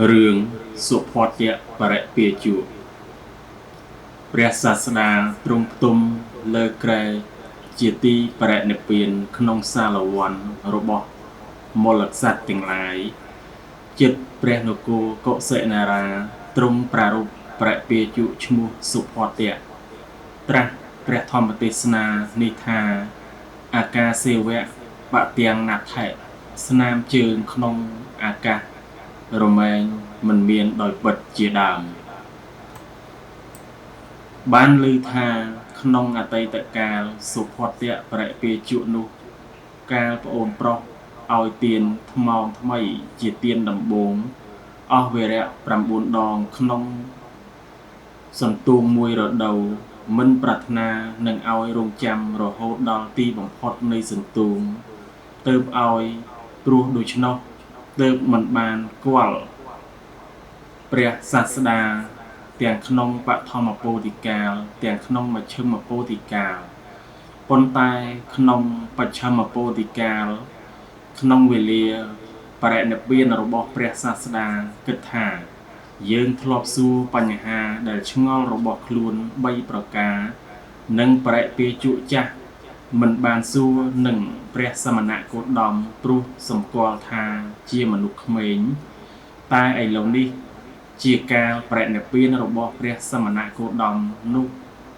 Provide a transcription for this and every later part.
រឿងសុភទបរិពាជកព្រះសាស្តាទ្រង់ផ្ទំលើគ្រែជាទីបរិនិព្វានក្នុងសាលវ័នរបស់មលក្សត្រទាំងឡាយជិតព្រះនគរកុសិនារាទ្រង់ប្រារព្ធបរិពាជកឈ្មោះសុភទៈត្រាស់ព្រះធម្មទេសនានេះថាអាកាសេវៈបទាំងណដ្ឋិស្នាមជើងក្នុងអាកាសរមែងមិនមានដោយពិតជាដើមបានឮថាក្នុងអតីតកាលសុភទៈបរិពាជកនោះកាលប្អូនប្រុសឲ្យទានថ្មោងថ្មីជាទានដំបូងអស់វរៈ9ដងក្នុងសន្ទូងមួយរដូវមិនប្រាថ្នានឹងឲ្យរងចាំរហូតដល់ទីបំផុតនៃសន្ទូងទើបឲ្យព្រោះដូច្នោះទើបមិនបានគាល់ព្រះសាស្តាទាំងក្នុងបឋមពោធិកាលទាំងក្នុងមជ្ឈិមពោធិកាលប៉ុន្តែក្នុងបច្ឆិមពោធិកាលក្នុងវេលាបរិនិព្វានរបស់ព្រះសាស្តាគិតថាយើងធ្លាប់សួរបញ្ហាដែលឆ្ងល់របស់ខ្លួន3ប្រការនិងបរិពាជកចាស់មិនបានសួរនឹងព្រះសមណគោតមព្រោះសម្គាល់ថាជាមនុស្សក្មេងតែឥឡូវនេះជាកាលបរិនិព្វានរបស់ព្រះសមណគោតមនោះ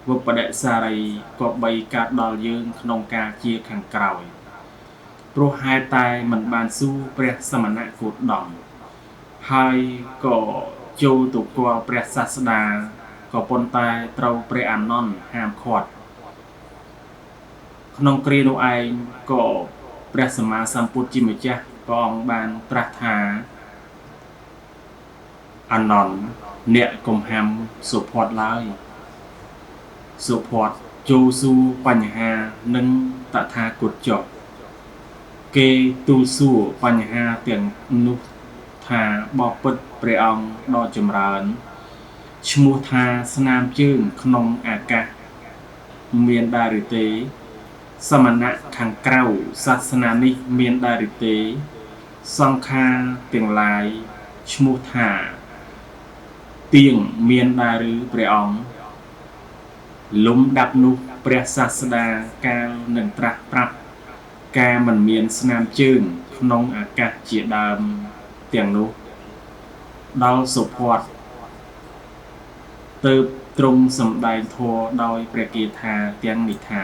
វិបដិសារីក៏បីកើតដល់យើងក្នុងកាលជាខាងក្រោយព្រោះហេតុតែមិនបានសួរព្រះសមណគោតមហើយក៏ចូលទៅគាល់ព្រះសាស្តាក៏ប៉ុន្តែត្រូវព្រះអានន្ទហាមឃាត់ក្នុងគ្រានោះឯងក៏ព្រះសម្មាសម្ពុទ្ធជាម្ចាស់ព្រះអង្គបានត្រាស់ថាអានន្ទអ្នកកុំហាំសុភទឡើយសុភទចូលសួរបញ្ហានឹងតថាគតចុះគេទូលសួរបញ្ហាទាំងនោះថាបពិតព្រះអង្គដ៏ចម្រើនឈ្មោះថាស្នាមជើងក្នុងអាកាសមានដែរឬទេសមណៈខាងក្រៅសាសនានេះមានដែរឬទេសង្ខារទាំងឡាយឈ្មោះថាទៀងមានដែរឬព្រះអង្គលំដាប់នោះព្រះសាស្តាកាលនឹងត្រាស់ប្រាប់ការមិនមានស្នាមជើងក្នុងអាកាសជាដើមទាំងនោះដល់សុភទទើបទ្រង់សម្ដែងធម៌ដោយព្រះគាថាទាំងនេះថា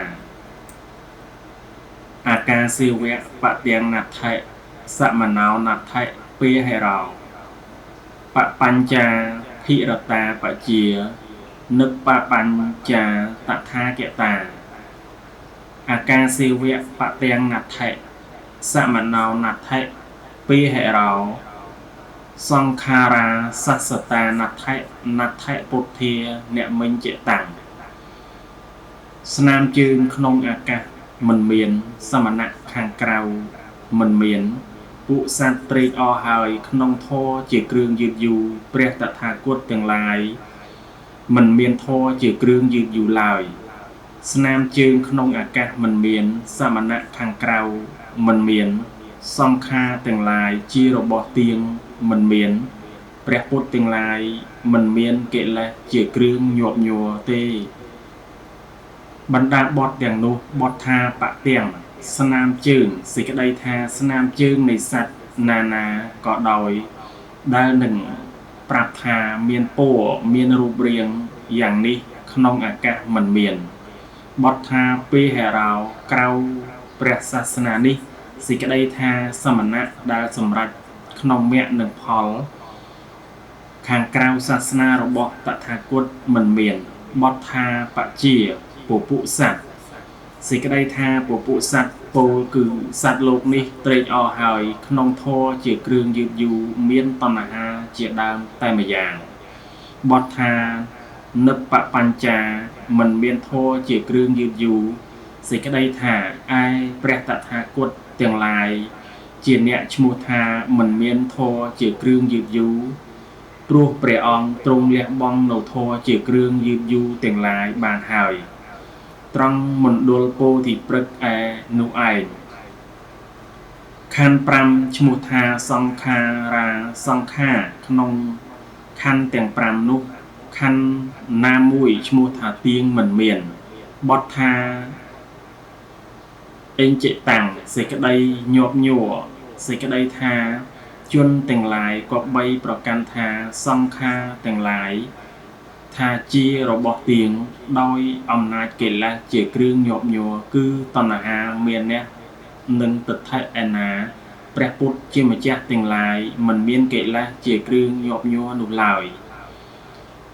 អាកាសេវៈបទាំងណដ្ឋិសមណោណដ្ឋិពាហិរោបបញ្ចាភិរតាបជានិបបញ្ចាតថាគតាអាកាសេវៈបទាំងណដ្ឋិសមណោណដ្ឋិពាហិរោសង្ខារាសស្សតាណដ្ឋិណដ្ឋិពុទ្ធាអ្នកមិញចេតាំងស្នាមជើងក្នុងអាកាសមិនមានសមណៈខាងក្រៅមិនមានពួកសត្វត្រេកអរហើយក្នុងធម៌ជាគ្រឿងយឺតយូរព្រះតថាគតទាំងឡាយមិនមានធម៌ជាគ្រឿងយឺតយូរឡើយស្នាមជើងក្នុងអាកាសមិនមានសមណៈខាងក្រៅមិនមានសង្ខារទាំងឡាយជារបស់ទៀងមិនមានព្រះពុទ្ធទាំងឡាយមិនមានកិលេសជាគ្រឿងញាប់ញ័រទេបណ្ដាបទទាំងនោះបទថាបទាំងស្នាមជើងសេចក្តីថាស្នាមជើងនៃសត្វណានាក៏ដោយដែលនឹងប្រាប់ថាមានពណ៌មានរូបរាងយ៉ាងនេះក្នុងអាកាសមិនមានបទថាពេហរោក្រៅព្រះសាសនានេះសេចក្តីថាសមណៈដែលសម្រេចក្នុងមគ្គនិងផលខាងក្រៅសាសនារបស់តថាគតមិនមានបទថាបជាពពុសត្វសេចក្តីថាពពុសត្វពោលគឺសត្វលោកនេះត្រេកអរហើយក្នុងធម៌ជាគ្រឿងយឺតយូរមានតណ្ហាជាដើមតែម្យ៉ាងបទថានិបបញ្ចាមិនមានធម៌ជាគ្រឿងយឺតយូរសេចក្តីថាឯព្រះតថាគតទាំងឡាយជាអ្នកឈ្មោះថាមិនមានធម៌ជាគ្រឿងយឺតយូរព្រោះព្រះអង្គទ្រង់លះបង់នូវធម៌ជាគ្រឿងយឺតយូរទាំងឡាយបានហើយត្រង់មណ្ឌលពោធិព្រឹក្សឯនោះឯង ខណ្ឌ5ឈ្មោះថាសង្ខារាសង្ខារក្នុងខណ្ឌទាំង5នោះខណ្ឌណាមួយឈ្មោះថាទៀងមិនមានបទថាអញ្ចិតាំងសេចក្តីញាប់ញ័រសេចក្តីថាជនទាំងឡាយគប្បីប្រកាន់ថាសង្ខារទាំងឡាយថាជារបស់ទៀងដោយអំណាចកិលេសជាគ្រឿងញាប់ញ័រគឺតណ្ហាមានះនិងទិដ្ឋិឯណាព្រះពុទ្ធជាម្ចាស់ទាំងឡាយមិនមានកិលេសជាគ្រឿងញាប់ញ័រនោះឡើយ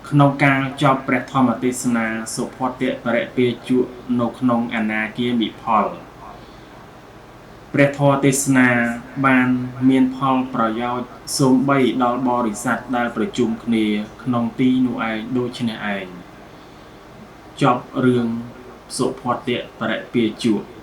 ក្នុងកាលចប់ព្រះធម្មទេសនាសុភទបរិពាជក់នៅក្នុងអនាគាមិផលព្រះធម៌ទេសនាបានមានផលប្រយោជន៍សូម្បីដល់បរិស័ទដែលប្រជុំគ្នាក្នុងទីនោះឯងដូច្នេះឯងចប់រឿងសុភទបរិពាជក់។